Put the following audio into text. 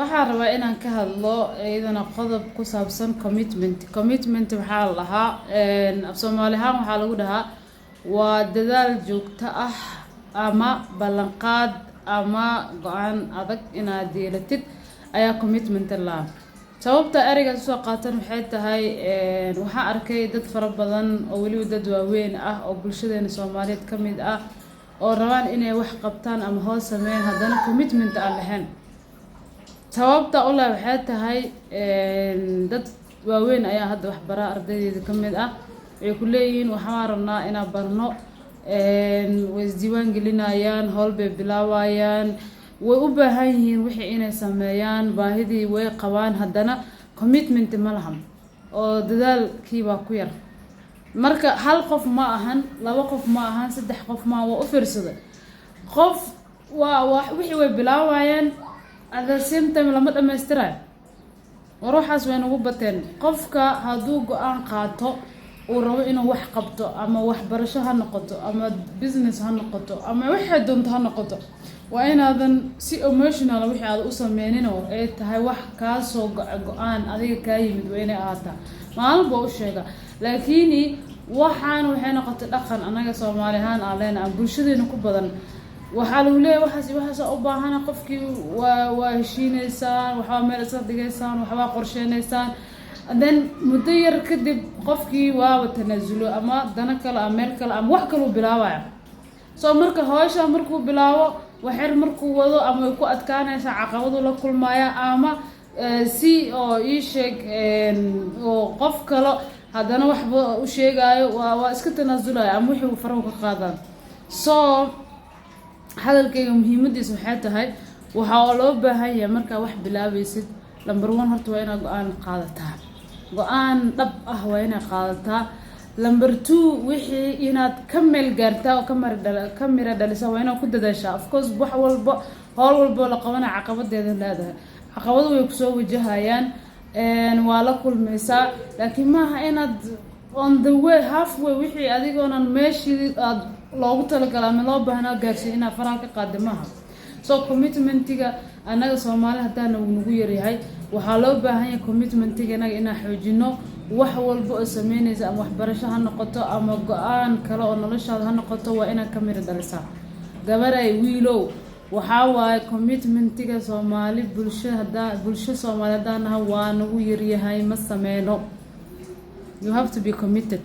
Waxaan rabaa inaan ka hadlo iyadana qodob ku saabsan commitment. Commitment waxaa la dhahaa, af Soomaali ahaan waxaa lagu dhahaa, waa dadaal joogto ah ama ballanqaad ama go'aan adag inaad yeelatid ayaa commitment la. Sababta ereygaas usoo qaatan waxay tahay, waxaan arkay dad fara badan oo weliba dad waaweyn ah oo bulshadeena Soomaaliyeed ka mid ah oo rabaan inay wax qabtaan ama hoos sameeyaan, haddana commitment aan lahayn. Sababta u leh waxay tahay, dad waaweyn ayaa hadda wax bara ardaydeeda ka mid ah. Waxay ku leeyihiin, "Waxaan rabnaa inaan barno." Way isdiiwaan gelinayaan, howl bay bilaabayaan, way u baahan yihiin wixii inay sameeyaan, baahidii way qabaan, haddana commitment ma lahan oo dadaalkii baa ku yar. Marka hal qof ma ahan, laba qof ma ahan, saddex qof ma ahan, waa u fiirsaday. Qof waa wixii way bilaabayaan, at the same time lama dhamaystirayo. War waxaas way nagu bateen. Qofka hadduu go'aan qaato uu rabo inuu wax qabto, ama waxbarasho ha noqoto ama business ha noqoto ama waxay doonto ha noqoto, waa inaadan si emotional wixii aad u sameynin oo ay tahay wax kaasoo go'aan adiga kaa yimid waa inay ahaataa. Maalin baa u sheega, laakiini waxaan waxay noqotay dhaqan anaga Soomaali ahaan aan leenahay, aan bulshadeena ku badan. Waxaa lagu leeyahay, "Waxaas iyo waxaas u baahana." Qofkii waa heshiineysaan, waxbaa meel isla dhigaysaan, waxbaa qorsheyneysaan, then muddo yar kadib qofkii waaba tanaasulo ama dano kale ama meel kale ama wax kaluu bilaabaya. So marka hawsha markuu bilaabo, waxyar markuu wado, ama way ku adkaanaysaa, caqabadu la kulmaya, ama si oo ii sheeg oo qof kalo haddana waxba u sheegaayo, waa iska tanaasulaya ama wixii farahu ka qaadaan. So hadalkayga muhiimadiisa waxay tahay, waxaa loo baahan yahay markaa wax bilaabaysid, number one horta waa inaad go'aan qaadataa, go'aan dhab ah waa inaad qaadataa. Number two, wixii inaad ka meel gaartaa oo ka mira dhalisaa waa inaad ku dadaashaa. Of course, wax walba, howl walbo la qabanaya caqabadeeda leedahay, caqabado way kusoo wajahayaan, waa la kulmaysaa, laakiin maaha inaad on the way, halfway, wixii adigoonan meeshii aad loogu talagalay ama loo baahnaa gaarsiin inaad faraha ka qaada maaha. So commitmentiga annaga Soomaali haddaana wuu nagu yaryahay. Waxaa loo baahan yahay commitmentiga innaga inaan xoojino. Wax walba oo sameynaysa, ama waxbarasho ha noqoto ama go'aan kale oo noloshaada ha noqoto, waa inaad ka mira dhalisaa. Gabaray, wiilow, waxaa waaye commitmentiga Soomaali bulsho hadaa, bulsho Soomaali haddaan nahay, waa nagu yaryahay, ma sameyno. You have to be committed.